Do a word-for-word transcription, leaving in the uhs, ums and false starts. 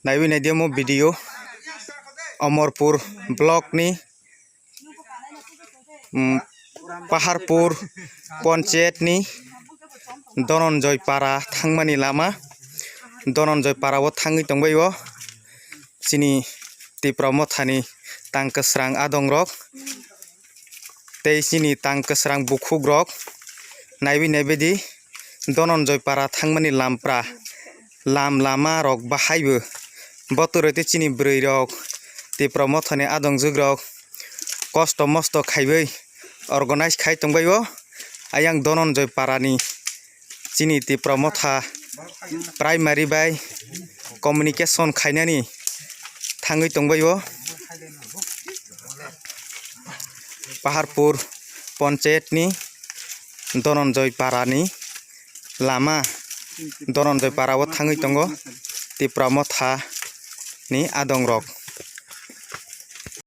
Naiwi naidi omo video Omorpur block ni, mm, Paharpur Panchayat ni Dhananjay Para thangmani lama. Dhananjay Para o thangwi tongbai o chini Tipra Motha ni tang kwsrang adong rok tei chini tang kwsrang bukhuk rok. Naiwi naibaidi Dhananjay Para thangmani lampra, lam lama rok bahaibo. Bo twrwi tei chini bwrwi rok, Tipra Motha ni adongjwk rok kosto mosto khaiwi organize khai tongbai o. Ayang Dhananjay Para ni chini Tipra Motha primary bai communication khainani thangwi tongbai o. Paharpur Panchayat ni Dhananjay Para ni lama, Dhananjay Para o thangwi tongo Tipra Motha ni adong rok.